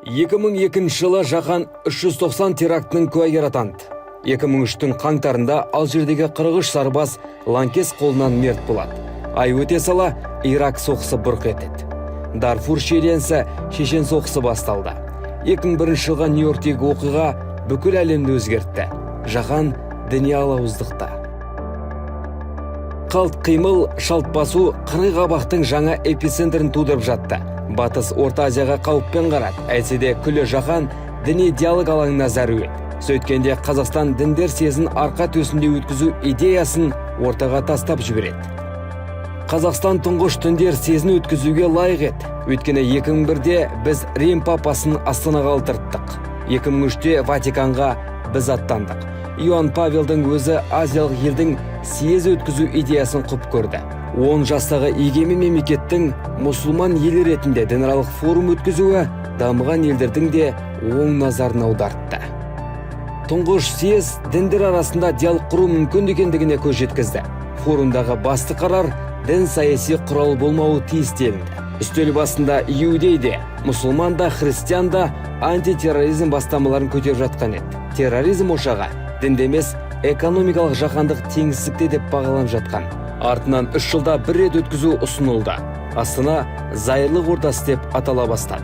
2002 жылы жаһан 390 терактінің куәгері атанды. 2003-тің қаңтарында Алжирдегі 43 сарбаз лаңкес қолынан мерт болады. Ай өте сала Ирак соғысы бұрқ етеді. Дарфур шиеленісі, Шешен соғысы басталды. 2001 жылғы Нью-Йорктегі оқиға бүкіл әлемді өзгертті. Жаһан діни алауыздықта. Қалт қимыл, шалт басу қырғи қабақтың жаңа эпицентрін тудырып жатты. Батыс Орта Азияға қауіппен қарады. Әйтсе де, күллі жаһан діни диалог алаңына зәру еді. Сөйткенде Қазақстан діндер съезін Арқа төсінде өткізу идеясын ортаға тастап жібереді. Қазақстан тұңғыш діндер съезін өткізуге лайық еді. Өйткені 2001-де біз Рим папасын Астанаға алдырттық. 2003-те Ватиканға біз аттандық. Иоанн Павелдің өзі азиялық елдің съез өткізу идеясын құп көрді. 10 жастағы егемен мемлекеттің мұсылман елі ретінде дінаралық форум өткізуі дамыған елдердің де оң назарын аудартты. Тұңғыш съез діндер арасында диалог құру мүмкін екендігіне көз жеткізді. Форумдағы басты қарар: дін саяси құрал болмауы тиіс делінді. Үстел басында иудей де, мұсылман да, христиан да антитерроризм бастамаларын көтеріп жатқан еді. Терроризм ошағы дінде емес, экономикалық жаһандық теңсіздікте деп бағаланып жатқан. Артынан 3 жылда бір рет өткізу ұсынылды. Астана зайырлық ордасы деп атала бастады.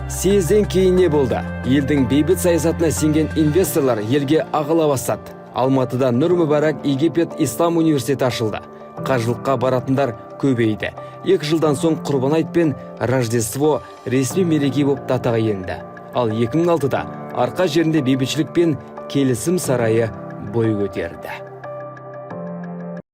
Съезден кейін не болды? Елдің бейбіт саясатына сенген инвесторлар елге ағыла бастады. Алматыда Нұр Мүбарак Египет Ислам университеті ашылды. Қажылыққа баратындар көбейді. 2 жылдан соң Құрбан айт пен Рождество ресми мереке болып датаға енді. Ал 2006-да Арқа жерінде Бейбітшілік пен келісім сарайы бой көтерді.